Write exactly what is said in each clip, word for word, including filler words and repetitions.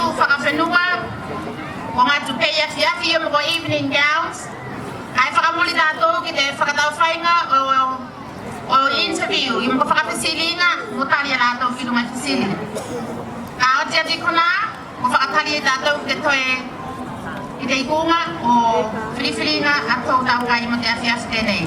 Fakafenua, ko gatu pei afiafi ia mo ko evening gowns. Kae fakamuli tatou ki te fakataufaiga o, o interview, ia mo ko fakafesiliga, mo tali a latou ki luga i fesili. Kae oti atu i konā, ko fakatali tatou ki te toe i te ikuga o filifiliga a tou taukai mo te afiafi tenei.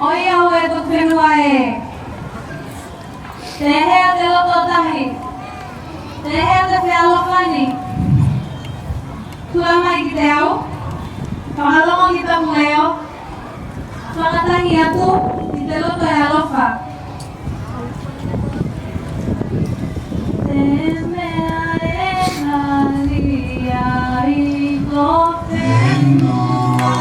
Oi au e toku fenua e. Tehea te loto tahi? Tehea te fealofani? Tua mai ki te au, fakalogo ki taku leo, fakatahi atu ki te loto e alofa. Te mea e gali ai ko fenua.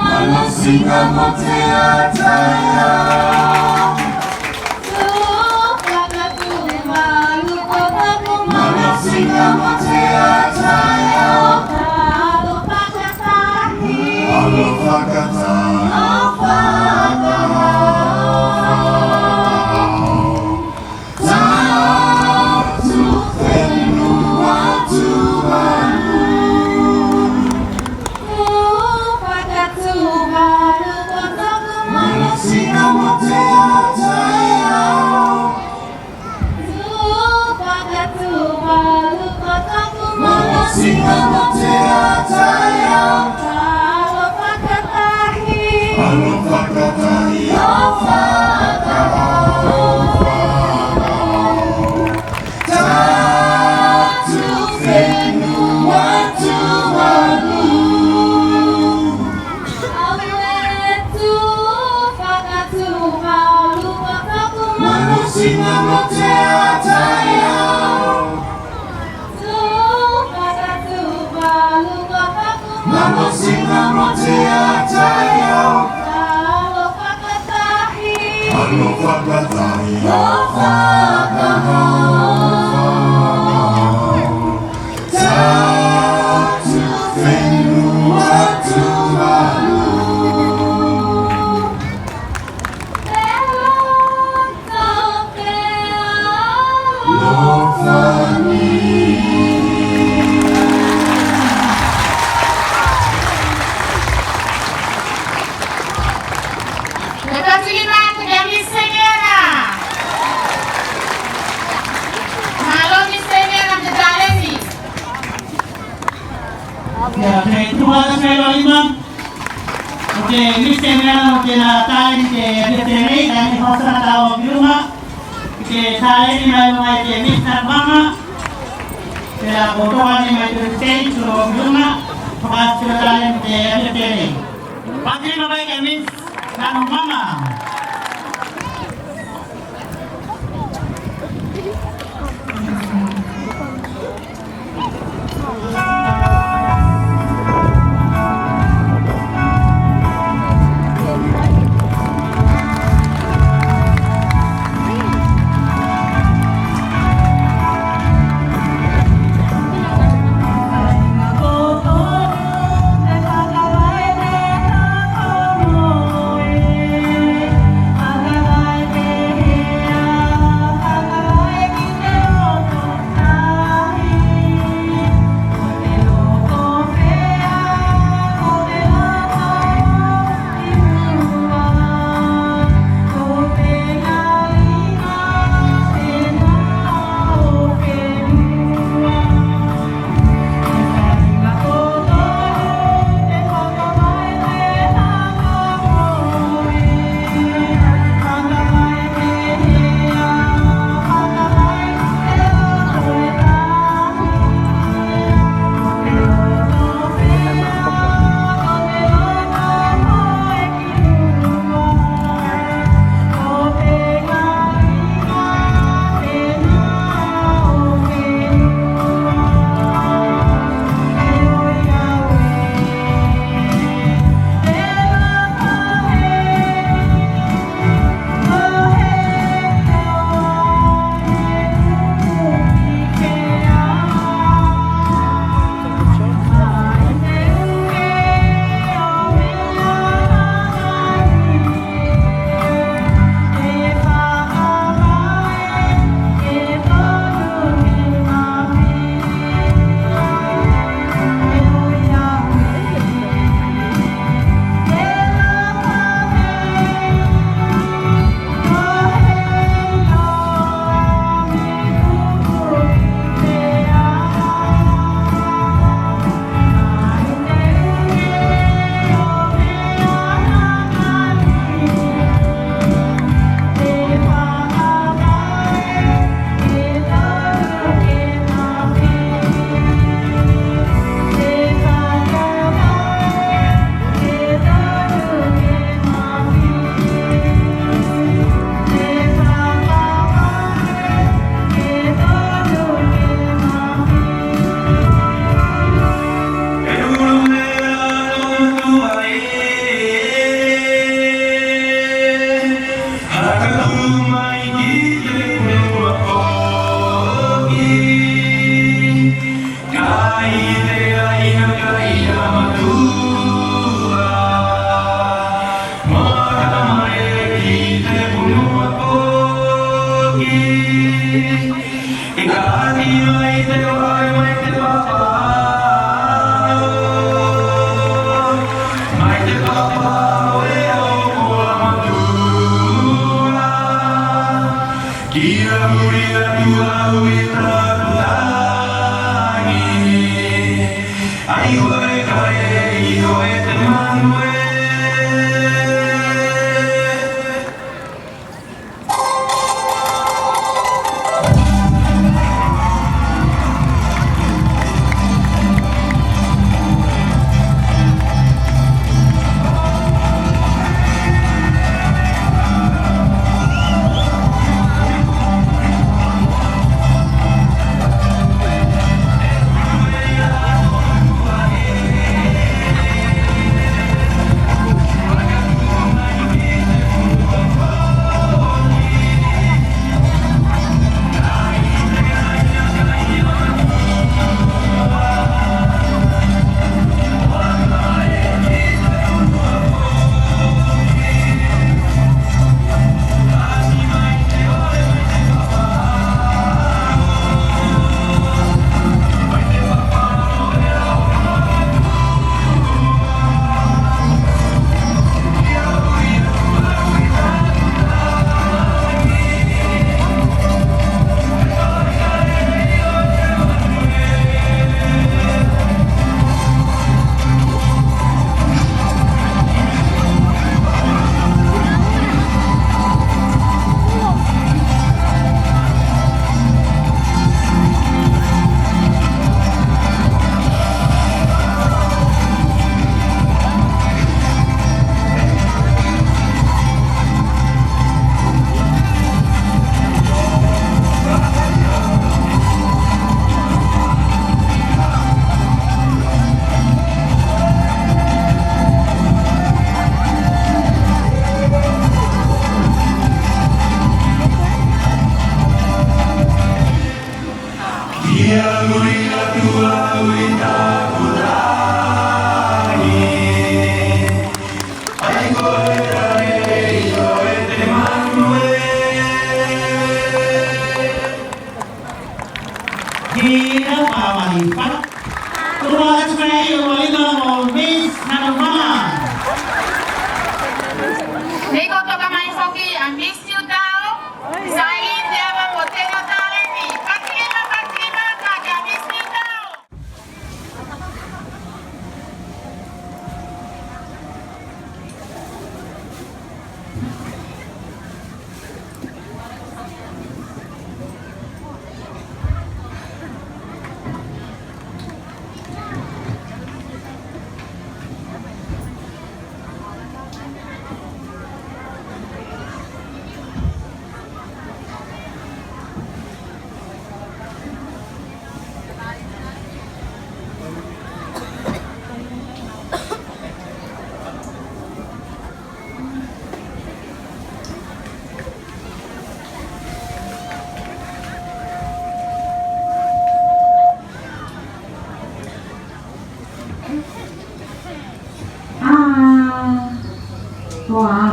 Malosiga mo te ataeao. Malosiga mo te ataeao. Alo fakatahi. Tatu fenua Tuvalu. Fakatuvalu ko toku malosiga mo te ataeao. Fakatuvalu ko toku malosiga mo te ataeao. Alo fakatahi. Alo fakatahi. Alo fakatahi. Tatu fenua Tuvalu. Au e tu fakatuvalu ko toku malosiga mo te ataeao. Tu fakatuvalu ko toku malosiga mo te ataeao. Alo fakatahi. Alo fakatahi. Alo fakatahi. Tatu fenua Tuvalu. Te loto fealofani. Te pati lima ki a Miss Seniana. Malo Miss Seniana, te taleni. Ia, te tuku atu se loa lima. Ko te Miss Terminal, ko tena taleni te F F N A, taleni Hausa Tao Biuma. Ko te taleni mai luga i te Miss Nanumaga. Tela ko toka nei mai te Miss Terminal, Tao Biuma. Toka atu se taleni te F F N A. Pati mai ke Miss Nanumaga. Kia muri atu au i taku tangi. Ai koe kae i koe te manu e.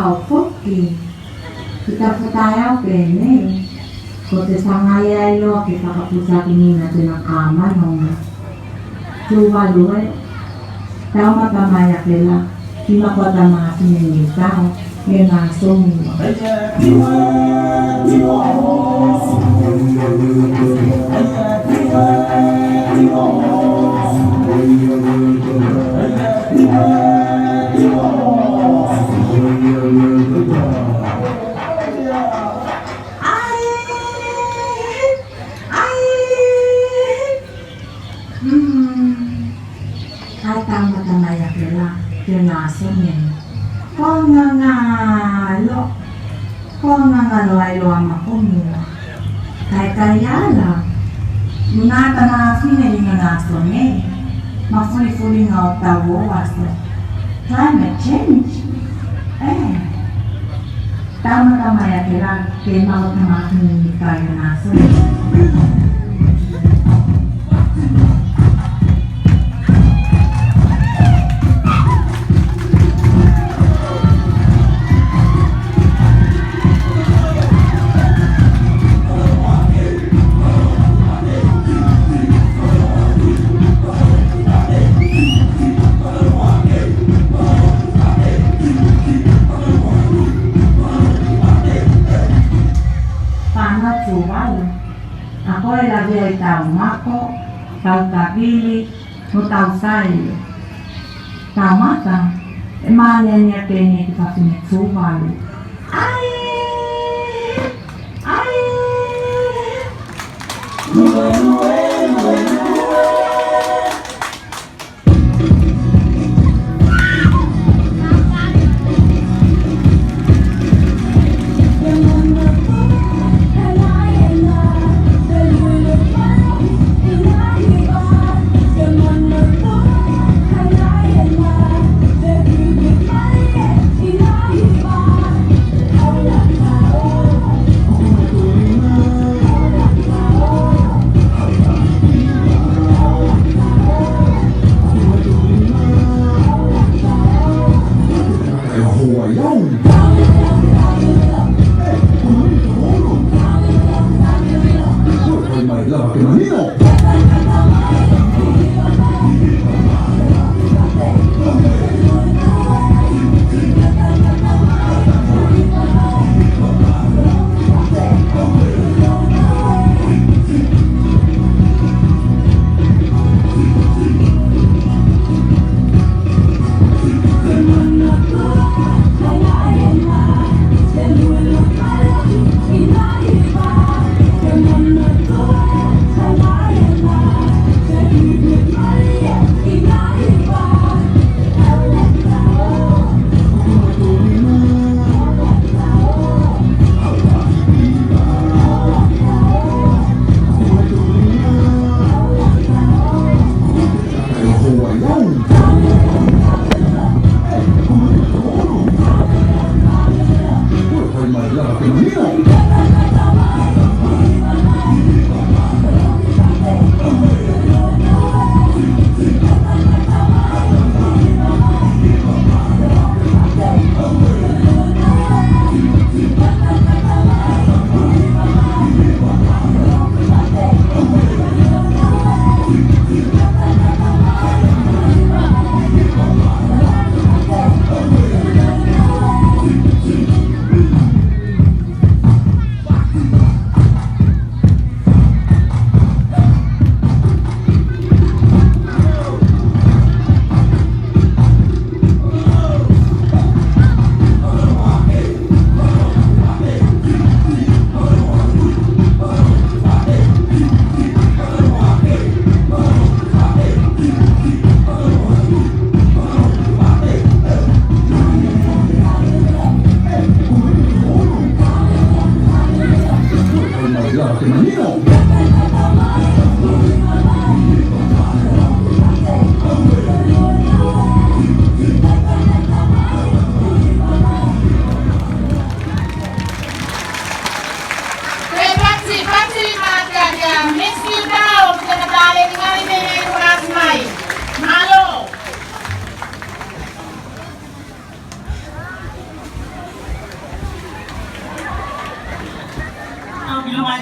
Au foki ki taku taeao penei, ko te sagai ai loa ke fakapusakigiga tena kamanoga. Tuvalu e, taumata mai ake la ki makoa tamafine nei tao me gasogi. Ai, ai. Mm. Ai taumata mai ake la te gasogi. Ko gagalo, ko gagalo ai loa ma ko mua. Kae, kae a la, i gata na fine i gagaso nei, ma fulifuliga o tau o aso. Climate change. E. Taumata mai ake la ke maua tamafine nei tao i gagaso. Fanau Tuvalu, a koe e lavea i tau mako, tau tavili, mo tau saile. Taumata e manaia penei ki fafine Tuvalu. Ai, ai.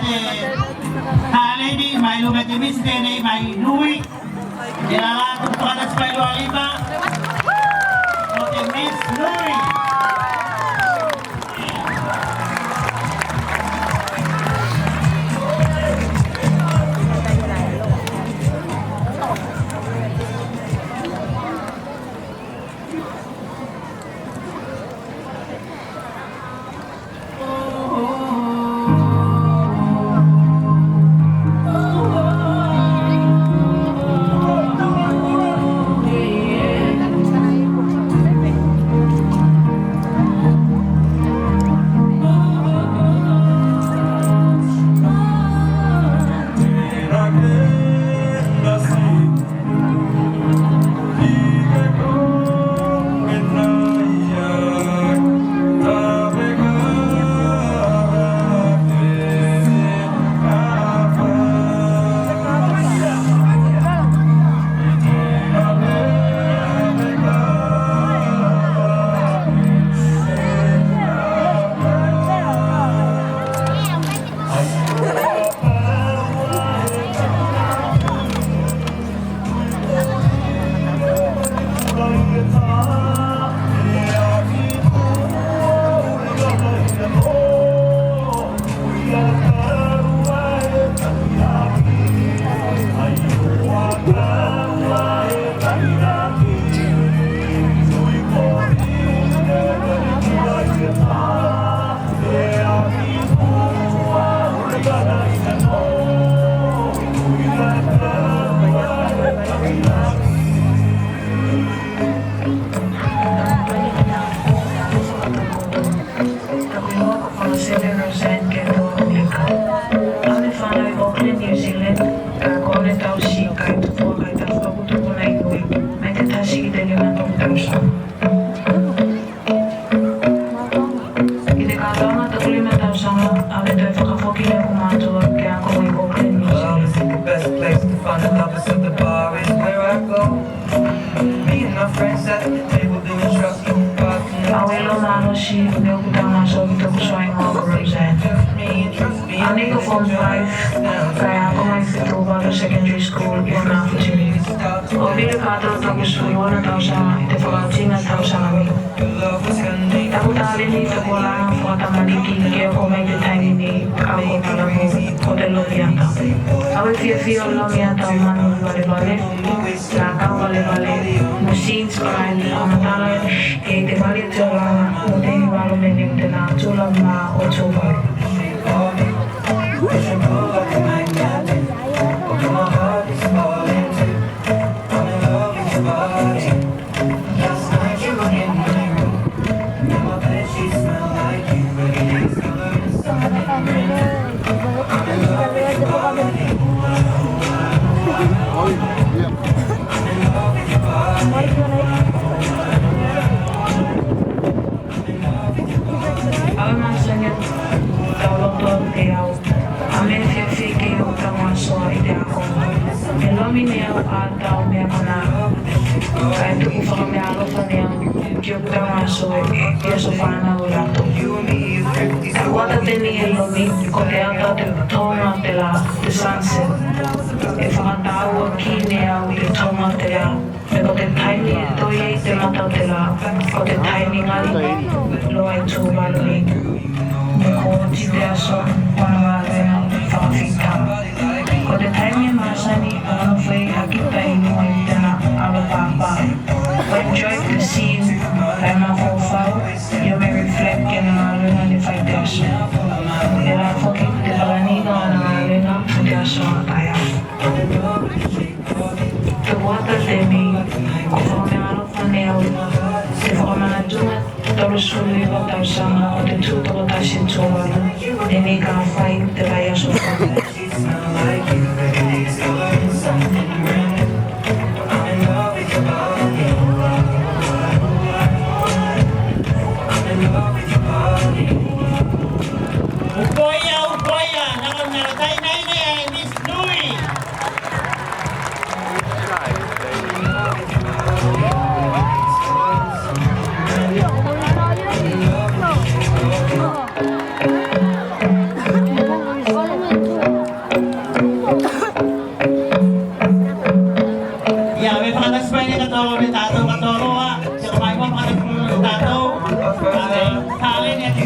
Te taleni mai luga te Miss tenei mai Nui. Tela la te fakatasi mai lua lima o te Miss Nui. Taku igoa ko Famasele Roseanne Ketua Ulika. Au ne fanau i Auckland, New Zealand, kae ko au ne tausi kae tupu a kaitafa kutuku nei Nui, mai te tasi ki te lima toku tausaga. Ki te katoaga toku lima tausaga, au ne toe fakafoki ne oku matua ki a koga i Auckland, New Zealand. Au iloa malosi ne oku taugasoa ki toku suai igoa ko Roseanne. Au nei ko Form Five, kae akoga i Fetuvalo Secondary School i Funafuti. O vili katoa toku sefulu ono tausaga i te fakaotiga tausaga nei. Taku taleni, taku olaga fakatamaliki ke oko mai te taimi nei, au ko Malavu, ko te lomiata. Au e fiafia o lomiata o manu valevale, lakau valevale, mo Scenes Pride, a matala i te vali o te olaga mo te environment i te natura ma o Tuvalu. Au e masani atu, tauloto atu te au. A mea fiafia ki oku taugasoa i te akoga. E lomi ne au a tau mea kona. Kae tuku fakameaalofa ne au ki oku taugasoa i aso fanau o latou. Taku ata tenei e lomi ko te ata o te toga o te la, te sunset. E fakataua ki ne au te toga o te la. Me ko te taimi e toe i ei te mata o te la, ko te taimi gali loa i Tuvalu nei. Me ko oti te aso ona galuega fakafita. Ko te taimi e masani ona nofo ei a kita i luga i tena alo papa. Ko enjoy te scene kae mafaufau ia me reflect ki ana galuega ne fai te aso. Tela foki te palaniga o ana galuega mo te aso a taeao. Taku ata tenei ko fakameaalofa ne au te fakamanatuga tolusefulu iva tausaga o te tu tokotasi o Tuvalu, tenei ka fai te vaiaso fou. Upoia, upoia, naka, naka, tai nei nei, Miss Nui.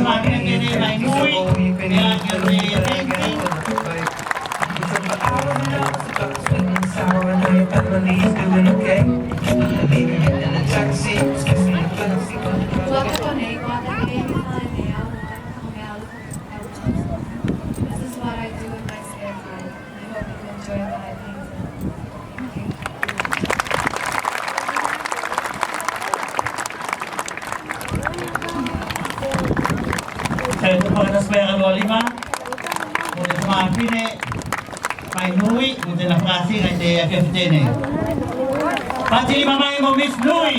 Fafine tenei mai Nui, e ake o te painting. This is what I do in my spare time. I hope you enjoy what I painted. Thank you. Tau te fakatasia e lua lima mo te tamafine mai Nui mo tena fakatino i te afiafi tenei. Pati lima mai mo Miss Nui.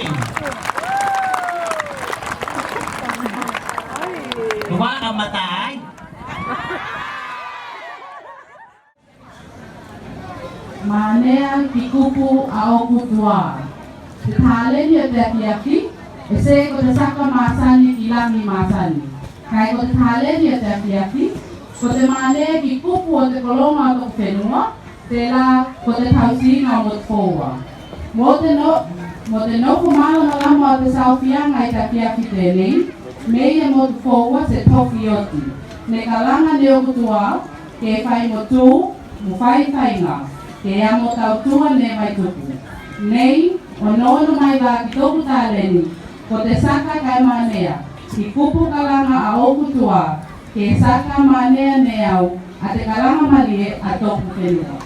Tuma ka matai. Manea ki kupu a oku tuā. Te taleni o te afiafi, e sē ko te saka masani ki lagi masani. Kae ko te taleni o te afiafi, ko te manea ki kupu o te kologa o toku fenua, telā ko te tausiga o motu foua. Mo te no, mo te nofo malamalama o te saofiaga i te afiafi tenei, me ia motu foua se toki oti. Ne kalaga ne oku tuā, ke fai mo tu, mo faifaiga, ke amo tautua ne mai tupu. Nei, onoono mai la ki toku taleni, ko te saka kae manea, ki kupu kalaga a oku tuā, ke saka manea ne au, a te kalaga malie a toku fenua.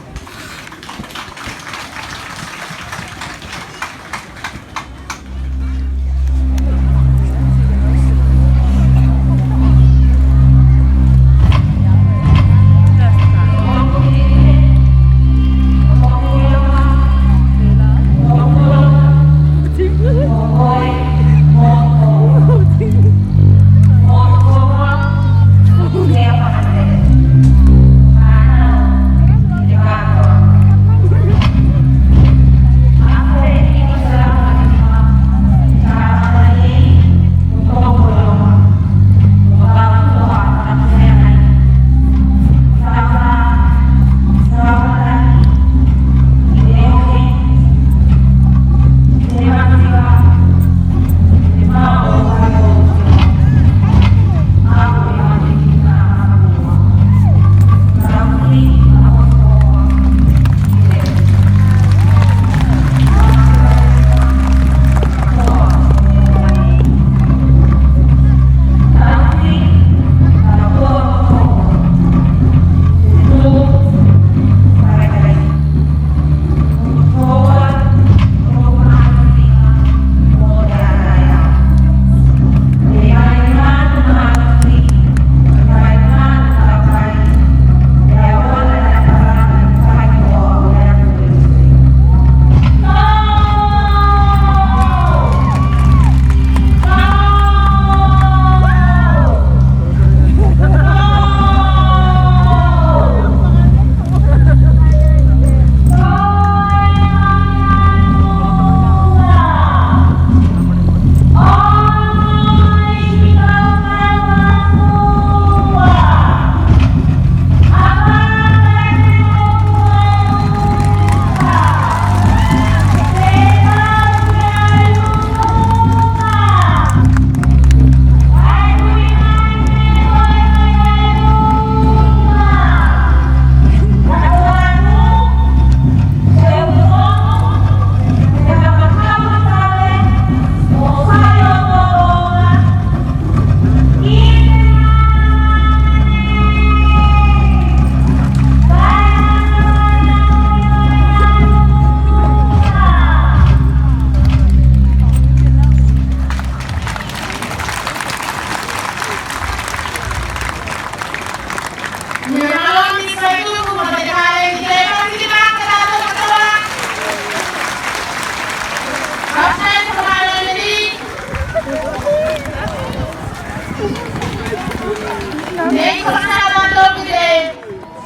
Nei ko te sala atu ki te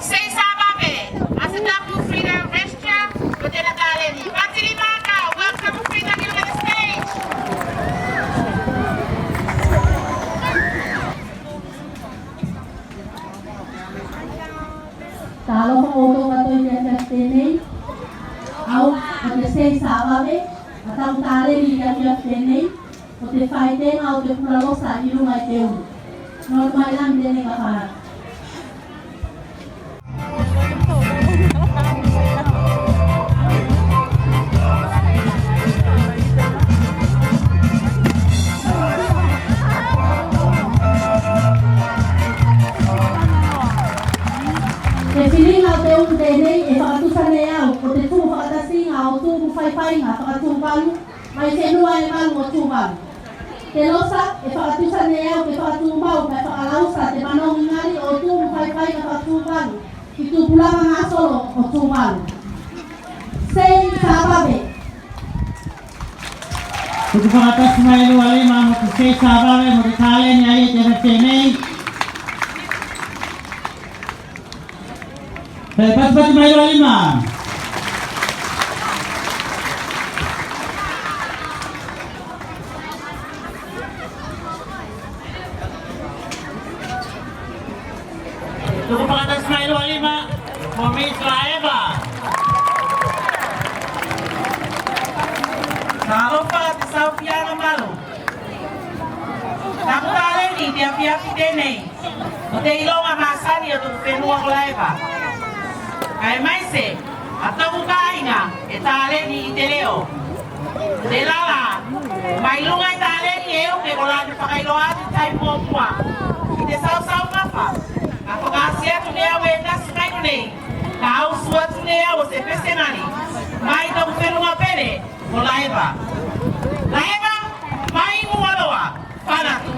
Seisa Vave, a se tapu Frida Restia, ko tena taleni. Pati Limaka, welcome Frida ki luga i te stage. Talofa outou katoa i te afiafi tenei. Au ko te Seisa Vave, a tau taleni i te afiafi tenei, ko te faitega o te pula losa i luga i te ulu. Nofo mai la me tenei ka fanatu. Te filiga o te upu tenei e fakatusa ne au ko te tumu fakatasiga o tumu faifaiga fakatuvalu mai fenua e valu o Tuvalu. Te losa e fakatusa ne au ke fakatumau kae fakalausa te manogi gali o tumu faifaiga fakatuvalu ki tupulaga gasolo o Tuvalu. Sei sa vave. Tuku fakatasi mai lua lima mo te sei sa vave mo te taleni a ia te tenei. Te patipati mai lua lima. Tuku fakatasi mai lua lima mo Miss Laeva. Talofa, te saufiaga malu. Taku taleni i te afiafi tenei. Ko te iloga masani o toku fenua ko Laeva. Kae maise a toku kaiga e taleni i te leo. Tela la, mai luga i taleni e uke kolā ne fakailoa atu i tai muamua i te sausau gafa. Ka fakaasi atu ne au e tasi mai konei, ka usu atu ne au o se pese gali mai toku fenuga pele ko Laeva. Laeva, mai mua loa. Fanatu.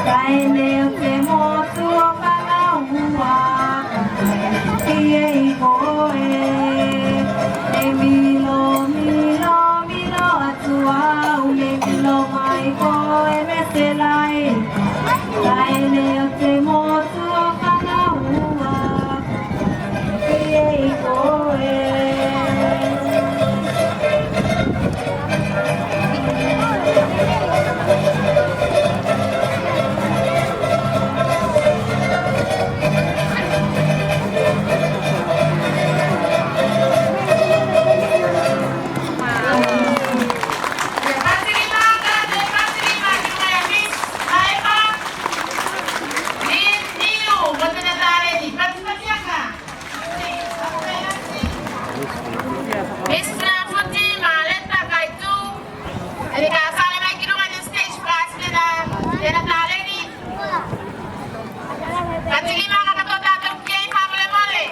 Kae ne o te motu o Fagaua, e i koe. E milo, milo, milo atu au, me milo mai koe Meselae. Kae ne o te motu o Fagaua. Miss Funafuti ma Leta Kaitu, e ne ka sale mai ki luga i te stage fakaasi tena, tena taleni. Kati lima katoa tatou ki ei, fakamolemole.